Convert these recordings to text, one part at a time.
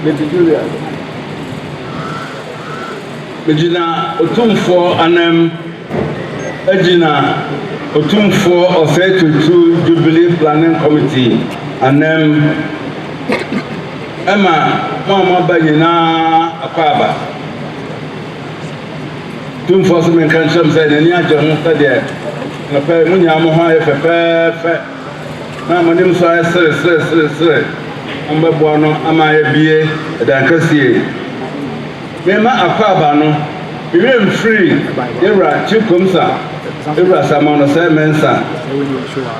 Lady Julia. Megyina Otumfoɔ anam gyina Otumfoɔ Osei Tutu Jubilee Planning Committee anam ɛma mo a moaba nyinaa akwaaba. Tumfoɔ so menka nkyerɛ m sɛ n'ani agye ho sɛdeɛ nɔpɛ mo nyinaa mo ho ayɛ fɛfɛɛfɛ na mo anim nso ayɛ sere sere sere sere. Mombɛboa no ama yɛabie ɛdan kɛseɛ. Mema akwaaba no, me werɛ mfiri Yɛwura Chief Komsa, Yɛwura Samuel Osei Mensah.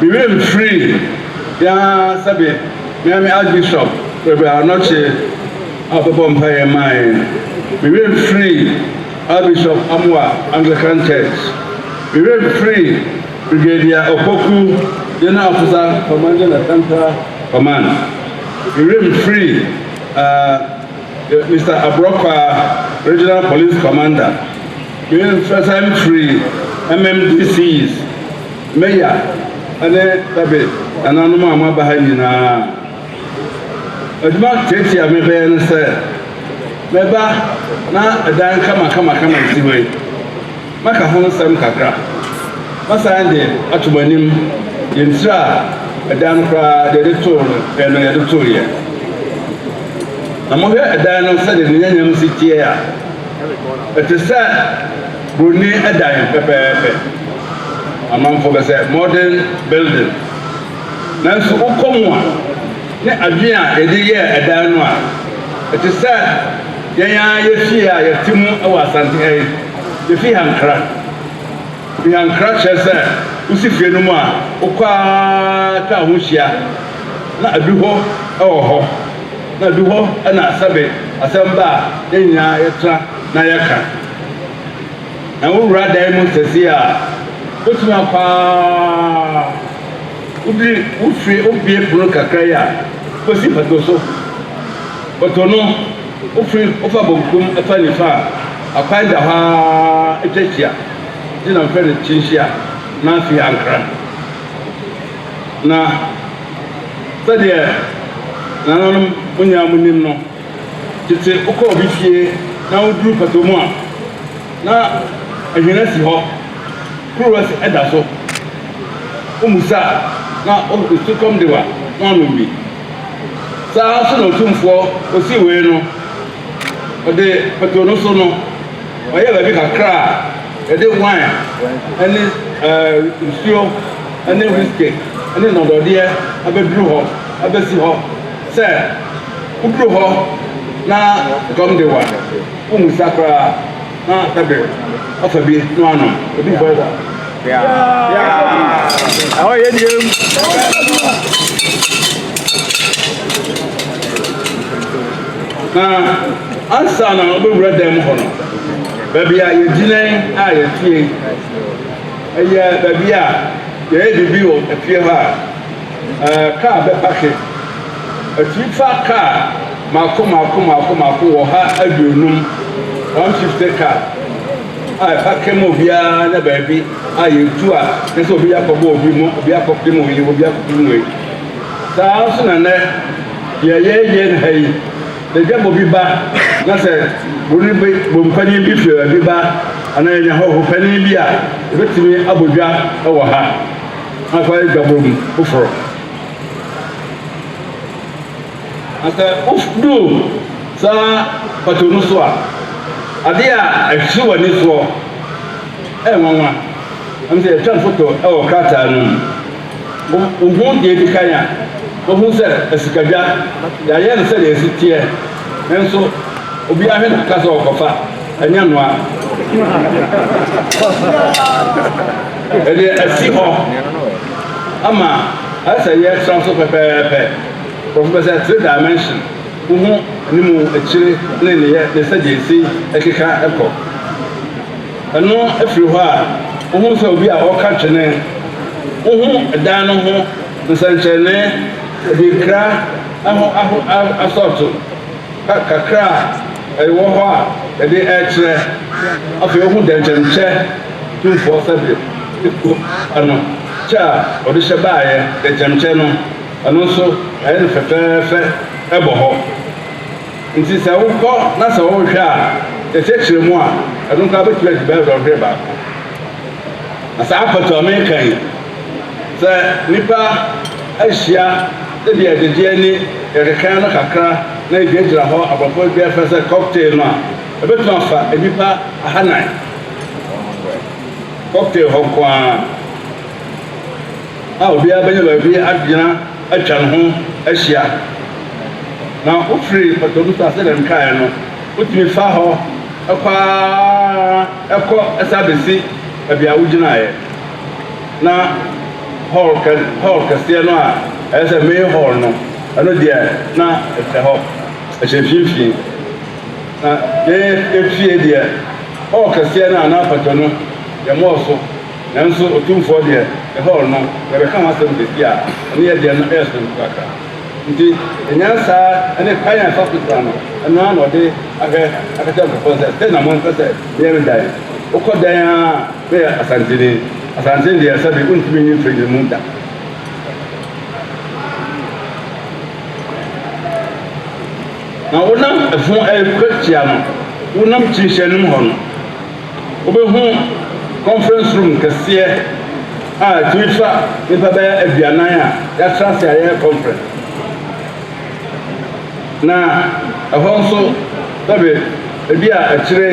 Me werɛ mfiri yɛn sɛbe Miami Archbishop Reverend Anokye a ɔbɛbɔ mpaeɛ maa yɛn. Me werɛ mfiri Archbishop Amoah Anglican Church. Me werɛ mfiri Brigadier Opoku, General Officer Commanding the Central Command. Me werɛ mfiri Mr. Abrokwa, Regional Police Commander. Me werɛ mfiri MMDCs, Mayor, ne sɛbe nananom a moaba ha nyinaa. Adwuma tiatia a mebɛyɛ no sɛ mɛba na ɛdan kamakamakama si hɔ yi, maka ho nsɛm kakra. Masan de ato mo anim yɛn tiri a ɛdan no koraa deɛ yɛde too no no yɛde too yɛ. Na mohwɛ ɛdan no sɛdeɛ ne nyanyam si teɛ a, ɛte sɛ buroni ɛdan pɛpɛɛpɛ. Amanfoɔ bɛ sɛ modern building. Nanso wokɔ mu a, ne adwene a yɛde yɛɛ ɛdan no a, ɛte sɛ yɛn ara yɛfie a yɛte mu wɔ Asante ha yi, yɛfi Hankra. Hankra kyerɛ sɛ wosi fie no mu a, wokɔ ara twa ho hyia na adu hɔ wɔ hɔ. Na adu hɔ na sɛbe asɛm ba a, yɛn nyinaa yɛtena na yɛka. Na wowura dan mu sɛsi a, wobɛtumi akɔ ara wodiri wofiri wobie pono kakra yi a, wobɛsi pato so. Pato no, wofiri wofa bonkum fa nifa a, akwan da hɔ ara atwa ahyia. Nti na mfrɛ no kyinhyia na afei ankra. Na sɛdeɛ nananom mo nyinaa mo nim no, tete wokɔ obi fie na woduru pato mu a, na ahwene si hɔ, kuruwa si ɛda so. Womusa na osukɔm de wa na wanom bi. Saa nso na Otumfoɔ osii wei no, ɔde pato no so no, ɔyɛ baabi kakra a yɛde wine ne nsuo ne whisky ne nnɔdɔdeɛ abɛduru hɔ, abɛsi hɔ sɛ woduru hɔ na kɔm de wa, womusa koraa na sɛbe ɔfa bi na wanom. Otumfoɔ yɛ saa. Ɛhɔ yɛ deɛ. Na ansa na wobɛwura dan mu hɔ no, baabi a yɛgyina a yɛtie ɛyɛ baabi a yɛyɛ biribi wɔ afie hɔ a, kaa bɛpake. Atumi fa kaa mako mako mako mako wɔ ha 50, 150 car a ɛpake ma obiara nya baabi a yɛtu a ne sɛ obi akɔbɔ obi mu, obi akɔpem oyi, obi akɔpem wei. Saa nso na nnɛ deɛ yɛyɛ no ha yi, yɛgya bɔ bi ba na sɛ buroni bi bompanyin bi firi baabi ba anaa yɛnya hɔho panin bi a, yɛbɛtumi abɔ dwa wɔ ha na akɔyɛ dwabom foforɔ. Na sɛ woduru saa pato no so a, adeɛ a ɛhye w'ani soɔ ɛyɛ nwanwa. Ɛm sɛ yɛtwa foto ɛwɔ krataa no mu. Wohu deɛ edi kan a, wohu sɛ asikadwa, yɛayɛ no sɛdeɛ ɛsi teɛ, nanso obiara hwɛ na ka sɛ ɔkɔfa, ɛnyɛ noa. Ɛde asi hɔ ama ayɛ sɛ yɛtra so pɛpɛɛpɛ. Nkurɔfo bɛ sɛ three dimension, wohu ne mu akyire ne ne yɛ ne sɛdeɛ ɛsi ɛkeka ɛkɔ. Ɛno firi hɔ a, wohu sɛ obi a ɔka twene, wohu dan no ho nsɛnkyerɛnne, adinkra aho aho asɔɔto kakra a ɛwɔ hɔ a yɛde ɛrekyerɛ. Afei wohu dɛnkyɛmkyɛ tumfoɔ sɛbe ano kyɛ a ɔde hyɛ baeɛ, dɛnkyɛmkyɛ no, ɛno nso ɛyɛ no fɛfɛɛfɛ ɛbɔ hɔ. Nti sɛ wokɔ na sɛ wohwɛ a, yɛkyerɛkyerɛ mu a, ɛno koraa bɛtumi adi bɛyɛ dɔnhwere baako. Na saa apatu a meka yi, sɛ nnipa ahyia sɛdeɛ yɛgyegye ani, yɛkeka no kakra na yɛgyinagyina hɔ, aborɔfo bi frɛ sɛ cocktail no a, ɛbɛtumi afa nnipa ahanan. Cocktail hɔ nko ara a obiara bɛnya baabi agyina atwa ne ho ahyia. Na wofiri patamu so a sɛdeɛ mekaeɛ no, wotumi fa hɔ kɔ ara kɔ san bɛsi baabi a wogyinaeɛ. Na hall kɛ hall kɛseɛ no a ɛyɛ sɛ main hall no, ɛno deɛ na ɛhyɛ hɔ, ɛhyɛ mfimfini. Na yɛn efie deɛ, hall kɛseɛ no a na apata no yɛmmɔɔ so, nanso Otumfoɔ deɛ, ne hall no, yɛbɛka ho asɛm seesei a, ɛne yɛn deɛ no yɛ soronko kakra. Nti nyansa ne kwan a ɛfa so tra no, ɛno ara na ɔde ahwɛ aka kyerɛ nkurɔfoɔ no sɛ, sei na mompɛ sɛ meyɛ me dan. Wokɔ dan ara a, meyɛ Asanteni. Asanteni deɛ, sɛbe wontumi nyi mfiri ne mu da. Na wonam ɛfo rekɔ tia no, wonam kyinhyɛ no mu hɔ no, wobɛhu conference room kɛseɛ a ɛtumi fa nnipa bɛyɛ 40 a yɛatra ase a yɛyɛ conference. Na ɛhɔ nso, sɛbe ebi a akyire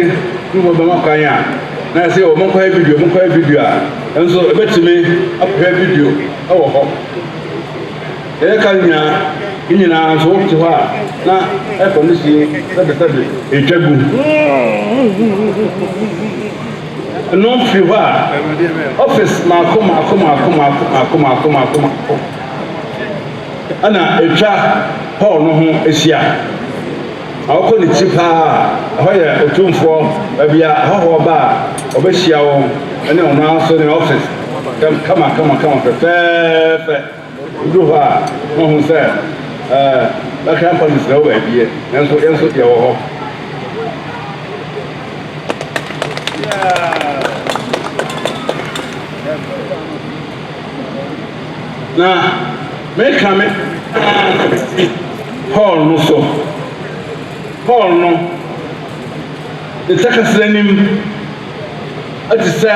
yi bɛma kwan a, na yɛsɛ wɔ monkɔhwɛ video, monkɔhwɛ video a, nso ɛbɛtumi akɔhwɛ video wɔ hɔ. Yɛka nyinaa, ne nyinaa nso wote hɔ a na air condition sɛbesɛbe retwa gu. Ɛno firi hɔ a, office mako mako mako mako mako mako mako mako ɛna atwa hall no ho ahyia. Na wokɔ ne ti paa a, ɛhɔ yɛ Otumfoɔ, baabi a ahɔhoɔ ba a ɔbɛhyia wɔn ɛne ɔno ara nso ne office kama kama kama fɛfɛɛfɛ. Wodu hɔ a, na wɔahu sɛ ɛɛ Lateran Palace na ɛwɔ baabi yɛ, nanso yɛn nso yɛwɔ hɔ. Na meka me hall no so. Hall no, ne takasena anim te sɛ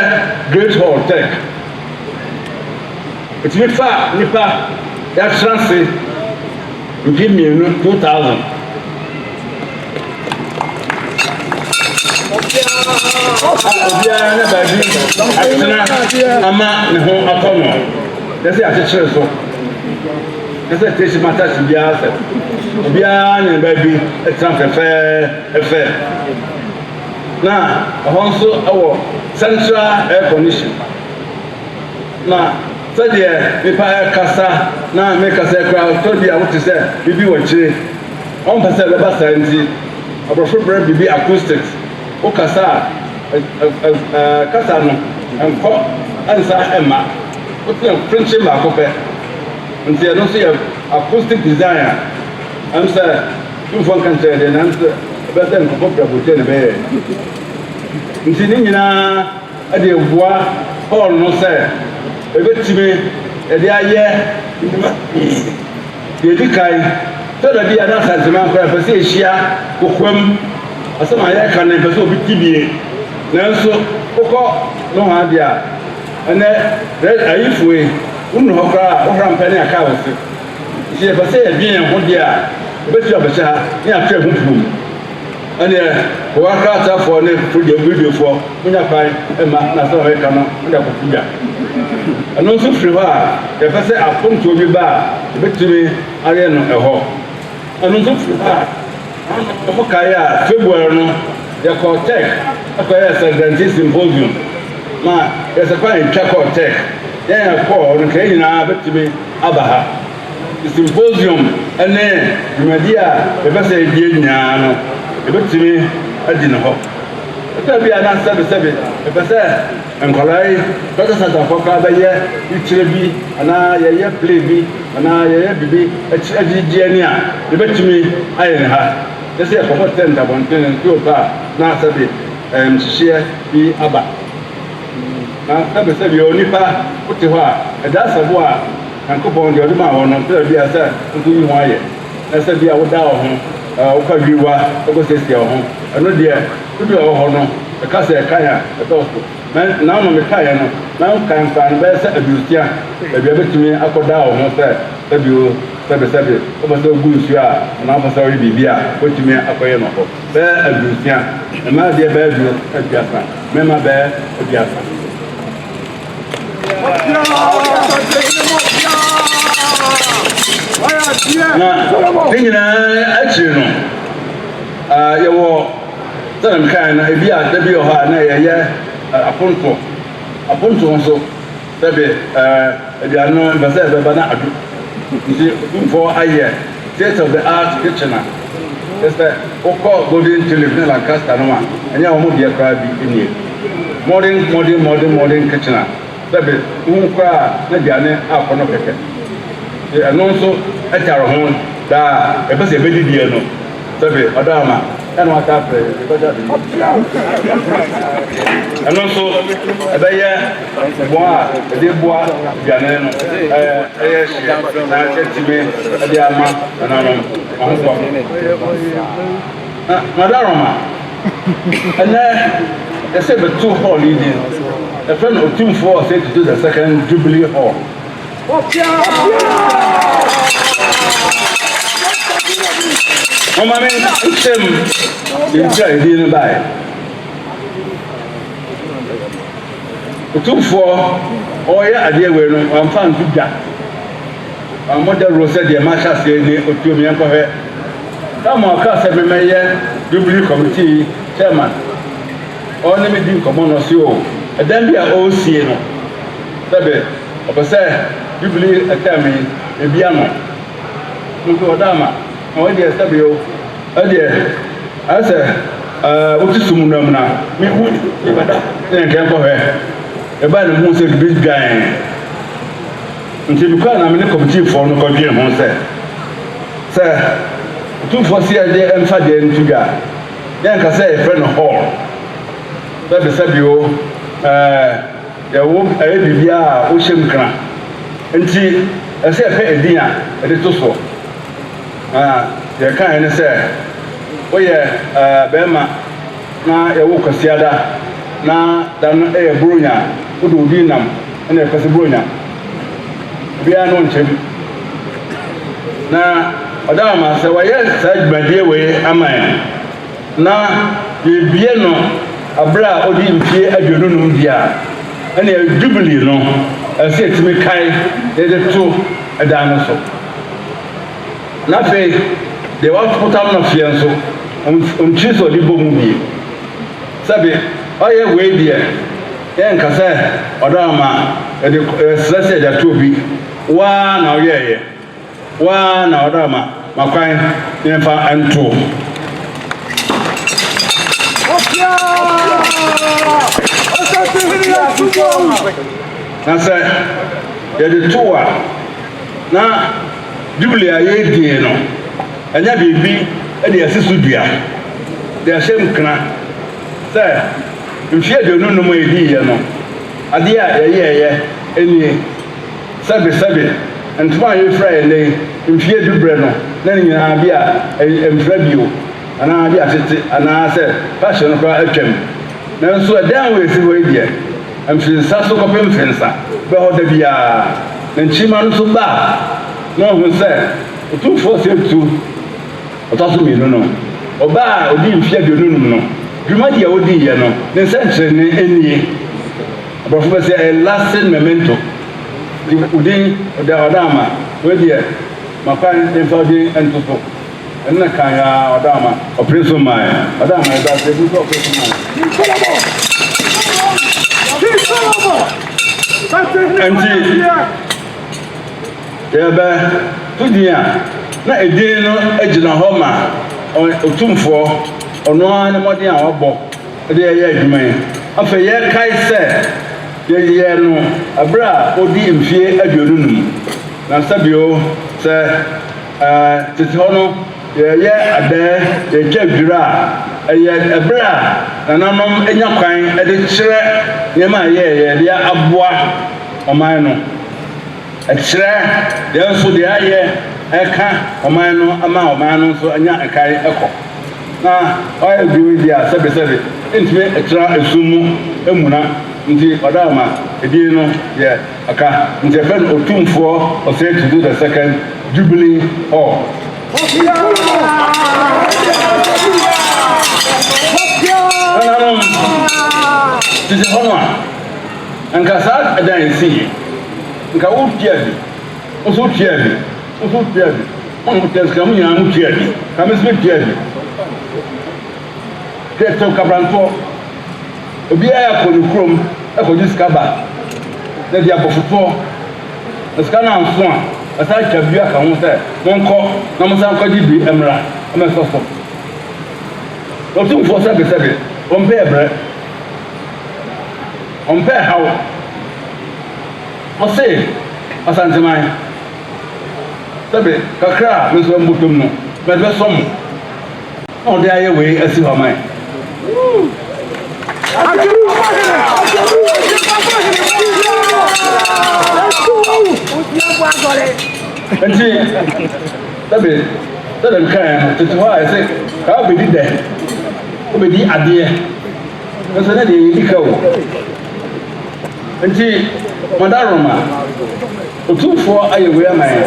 Great Hall Tech. Ɛtumi fa nnipa yɛatra ase 2000, 2000. A obiara nya baabi atena ama ne ho atɔ no. Yɛ sɛ yɛakyekyere so. Yɛ sɛ station matase biara sɛ obiara nya baabi tena fɛfɛɛfɛ. Na ɛhɔ nso wɔ central air condition. Na sɛdeɛ nnipa rekasa na mekasa yi koraa, tɔ bi a wote sɛ biribi wɔ akyire. Wɔmpɛ sɛ ɛbɛba saa nti, aborɔfo brɛ biribi acoustics. Wokasa a, kasa no nkɔ nsan mma. Wote no frenkye baako pɛ. Nti ɛno nso yɛ acoustic design a ɛm sɛ tumfoɔ nka nkyerɛ deɛ, nanso ɛbɛyɛ sɛ nkurɔfoɔ pɛ aburokyire na ɛbɛyɛ. Nti ne nyinaa de aboa Paul no sɛ ebetumi de ayɛ nnwuma pii. Deɛ edi kan, sɛ da bi a na Asanteman koraa yɛpɛ sɛ yɛhyia kokoam, asɛm a yɛreka no yɛmpɛ sɛ obi te bie. Nanso wokɔ nohoa deɛ a, ɛnɛ ayifoɔ yi, wonnu hɔ koraa a, wohra mpɛ ne aka wo se. Nti yɛpɛ sɛ yɛdwen yɛn ho deɛ a, yɛbɛtumi abɛhyɛ ha ne yɛato yɛn ho pum. Ɛneɛ kowa kratafoɔ ne videofoɔ monya kwan mma na asɛm a meka no mode akɔto dwa. Ɛno nso firi hɔ a yɛpɛ sɛ apontoɔ bi ba a yɛbɛtumi ayɛ no ɛhɔ. Ɛno nso firi hɔ a mokae a February no yɛkɔɔ Tech ɛkɔyɛɛ Sɛnkrɛnti Symposium ma yɛsɛ kwan yɛtwa kɔɔ Tech. Yɛn yɛkɔɔ hɔ no nka yɛn nyinaa bɛtumi aba ha. Symposium ne dwumadi a yɛpɛ sɛ yɛdie nyinaa no, yɛbɛtumi adi no hɔ. Ɛtɔ bi a na sɛbesɛbe yɛpɛ sɛ nkwadaa yi bɛtasatafoɔ koraa bɛyɛ yikyerɛ bi anaa yɛyɛ play bi anaa yɛyɛ biribi agyegye ani a, yɛbɛtumi ayɛ no ha. Kyɛ sɛ yɛkɔbɔ tent abɔnten nsuo tɔ a na sɛbe nhyehyeɛ bi aba. Na sɛbesɛbe onipa wote hɔ a, ɛda asɛbo a Nyankopɔn deɛ ɔde maa wɔn no, sɛ ebia sɛ nso yi ho ayɛ, na sɛ ebia woda wo ho. Wokɔ awiwa kɔsiesie wo ho. Ɛno deɛ, dodoɔ a ɛwɔ hɔ no, ɛka sɛ ɛkan a, ɛdɔɔso. Na na mekaeɛ no, na nkan koraa no bɛyɛ sɛ aduosia, baabi a wobɛtumi akɔda wo ho sɛ sɛbi o, sɛbi sɛbi, wopɛ sɛ wogu nsuo a, anaa wopɛ sɛ woyɛ biribi a, wobɛtumi akɔyɛ no hɔ. Bɛyɛ aduosia, mmaa deɛ bɛyɛ 30, mmarima bɛyɛ 30. Na ne nyinaa akyiri no, yɛwɔ sɛdeɛ mekaeɛ no, ebi a da bi wɔ hɔ a na yɛyɛ apontoɔ. Apontoɔ nso, sɛbe aduane no mpɛ sɛ ɛbɛba na adwo. Nti Otumfoɔ ayɛ state of the art kitchen a kyerɛ sɛ wokɔ Golden Tulip ne Lancaster nom a, ɛnyɛ wɔn deɛ koraa bi nie. Modern modern modern modern kitchen a sɛbe wohu koraa a na aduane akɔ no kɛkɛ. Nti ɛno nso tare ho daa a yɛpɛ sɛ yɛbɛdidie no. Sɛbe ɔdɔ ama ɛna waka afrɛ yɛn yɛbɛda ade mu. Ɛno nso ɛbɛyɛ wɔn a ɛde boa aduane no ɛyɛ hyeɛ na yɛatumi de ama nananom ahokɔ. Na Madaroma, ɛnɛ yɛsɛ bɛto hall yi din, yɛfrɛ no Otumfoɔ Osei Tutu the Second Jubilee Hall. Momma me nkyerɛ mu deɛ nti a edin no baeɛ. Otumfoɔ ɔreyɛ adeɛ wei no, wamfa anto dwa. Wammɔ dawuro sɛ deɛ mahyɛ aseɛ ni, otuo me yɛnkɔhwɛ. Tam a ɔkaa sɛ memmɛyɛ Jubilee Committee chairman, ɔne me di nkɔmmɔ no, ɔse o, ɛdan bi a ɔresie no, Sɛbe ɔpɛ sɛ Jubilee term yi ebia no nso ɔda ama na wei deɛ sɛbe o ɛdeɛ ayɛ sɛ ɛɛ wote sum no amuna me hu yɛbɛda ne yɛn kɛn kɔhwɛ ɛbaa ne mu sɛ bibi dwan nti mekɔɛ na me ne kɔmitiifoɔ no kɔdwen ho sɛ sɛ otumfoɔ si ɛdeɛ ɛmfa deɛ nto dwa yɛnka sɛ yɛfrɛ no hall sɛbe sɛbe o ɛɛ Yɛwɔ ɛyɛ biribiara a wohyɛ mu kra nti ɛsɛ sɛ yɛpɛ edin a yɛde to soɔ. Na deɛ yɛkaeɛ ne sɛ woyɛ barima na yɛwo Kwasiada na da no yɛ Buronya a, wode wo din nam ɛna yɛ Kwasi Buronya. Obiara ne wo nkyɛ bi. Na ɔda ama sɛ wɔyɛ saa dwumadie wei ama yɛn. Na yɛrebue no berɛ a ɔdi mfeɛ 25 deɛ a, ɛnneɛ Jubilee no, ɛsɛ sɛ yɛtumi kae na yɛde to ɛdan no so. Na afei, deɛ wapotam no feɛ nso, ɔntiri sɛ ɔde bɔ mu bie. Sɛbe ɔyɛ wei deɛ, yɛnka sɛ ɔdɔ ama yɛde yɛsrɛ sɛ yɛde ato obi. Wo ara na woyɛeɛ. Wo ara na ɔdɔ ama ma kwan yɛmfa nto. Na sɛ yɛde to a, na Jubilee a yɛredie no, ɛnyɛ biribi de asi so dua, de ahyɛ nkra sɛ mfeɛ 25 a yɛdiiɛ no, adeɛ a yɛyɛeɛ nie. Sɛbesɛbe, ntoma a yɛrefira yɛn nnɛ yi, mfeɛ du berɛ no, na ne nyinaa bi a ɛmfira bio, anaa bi atete, anaasɛ fashion no koraa atwam. Nanso ɛdan wei a ɛsi hɔ yi deɛ, mfensa so kɔpem mfensa bɛ hɔ da biara. Na nkyirimma no nso ba a, na wɔahunu sɛ Otumfoɔ Osei ɔtɔ so mmienu no, ɔbaa a ɔdii mfeɛ 25 no, dwumadi a ɔdiiɛ no, ne nsɛnkyerɛnne nie. Aborɔfo bɛ sɛ ɛyɛ lasting memento. Nti wo din ɔda ɔda ama wei deɛ ma kwan yɛmfa wo din nto so. Ɛno na kan aa ɔda ama ɔpere so mmaeɛ. Ɔda ama ɛda ase ebi nso ɔpere so mmaeɛ. Nti yɛbɛ to din a na edin no gyina hɔ ma Otumfoɔ ɔno ara ne mmɔden a wabɔ de yɛyɛ adwuma yi. Afei yɛkae sɛ yɛyɛɛ no bere a odi mfe 25. Na sɛ bio, sɛ tete hɔ no yɛreyɛ adɛɛ, yɛretwa dwira a, ɛyɛ bere a nananom nya kwan de kyerɛ nneɛma a yɛyɛe de aboa ɔman no. Ɛkyerɛ yɛn nso deɛ ayɛ. ɛka ɔman no ama ɔman no nso anya nkae kɔ. Na ɔyɛ biribi deɛ a sɛbesɛbe ntumi tra esum mu mmuna nti ɔda ama edin no yɛ aka nti yɛfrɛ no Otumfoɔ Osei Tutu the Second Jubilee Hall. Nananom, tete hɔ no a, nka saa dan yi si yi, nka wotua bi, wo nso wotua bi, wo nso wotua bi, mo a motua sika mo nyinaa motua bi, ka me nso metua bi. Hwɛ tew kabrantoɔ, obiara kɔ ne kurom kɔgye sika ba, na de abɔ fotoɔ. Na sika no anso a, ɔsan twa bi aka ho sɛ, Monkɔ na monsan nkɔgye bi mmra mmɛsɔ so. Na Otumfoɔ sɛbesɛbe, ɔmpɛ ɛbrɛ, ɔmpɛ ɛhaw. Ɔse, Asanteman, sɛbe kakra a me nso mebɔtɔm no, mede bɛsɔ mo. Na ɔde ayɛ wei asi hɔ ama yɛn. Nti, sɛbe, sɛdeɛ mekaeɛ no, tete hɔ a ɛsɛ kaa wobɛdi dɛ, wobɛdi adeɛ, nso ne deɛ yɛdi ka o. Nti, Madaroma, Otumfoɔ ayɛ wei ama yɛn.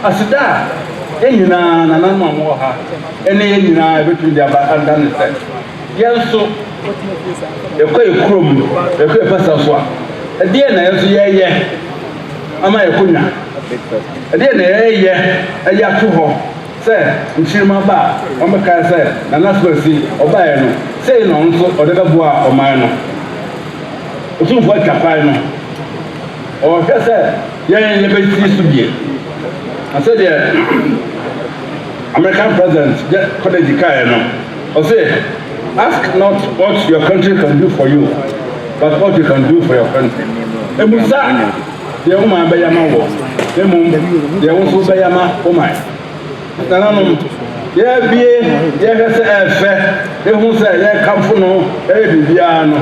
Aseda a yɛn nyinaa, nananom a mowɔ ha, ne yɛn nyinaa yɛbɛtumi de aba ada ne sɛ, yɛn nso yɛkɔ yɛn kurom, yɛkɔ yɛn pasa so a, ɛdeɛn na yɛn nso yɛyɛ ama yɛkɔnya? Ɛdeɛn na yɛyɛ ɛde ato hɔ sɛ nkyirimma ba a wɔbɛkae sɛ Nana Asomasi ɔbaeɛ no, sei na ɔno nso ɔde bɛboa ɔman no? Otumfoɔ atwa kwan no, ɔrehwɛ sɛ yɛn yɛbɛsi so bie. Na sɛdeɛ American President Kennedy kaeɛ no, ɔse, Ask not what your country can do for you, but what you can do for your country. Emusa deɛ wo man bɛyɛ ama wɔ, na mmom deɛ wo nso bɛyɛ ama wo man. Nananom, yɛabue, yɛhwɛ sɛ ɛfɛ, yɛhu sɛ yɛkamfo no, yɛyɛ biribiara no,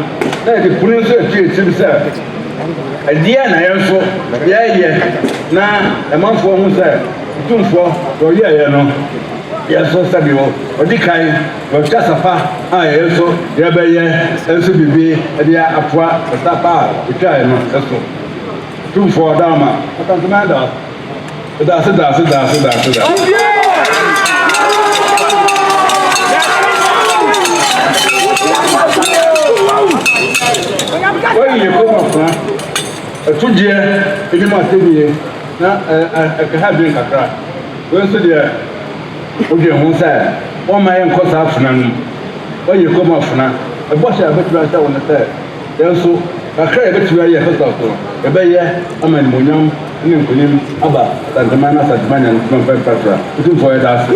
na yɛde pono nso atua akyiri sɛ, ɛdeɛ na yɛn nso yɛyɛ na ɛmanfoɔ hu sɛ Otumfoɔ deɛ ɔyɛeɛ no, yɛn nso sɛdeɛ ɔdi kan wɔatwa safa a yɛn nso yɛbɛyɛ nso biribi de atoa safa a ɔtwaeɛ no so. Otumfoɔ Ɔdaama, Asanteman da ase. Da ase, da ase, da ase, da ase, da ase. Wayi yɛ kurom afena, ɛtogyeɛ, enim asɛnnie. Na ɛkɛha adwene kakra. Wei nso deɛ, wodwen ho sɛ wɔmma yɛnkɔ saa afena no mu. Wɔyɛ kurom afena. Ɛbɔhyɛ a yɛbɛtumi ahyɛ wo ne sɛ, yɛn nso, kakra a yɛbɛtumi ayɛ Festus no, yɛbɛyɛ ama animuonyam ne nkonim aba Asanteman ne Asanteman Nyankopɔn mfɛmfɛfra. Otumfoɔ, yɛda ase.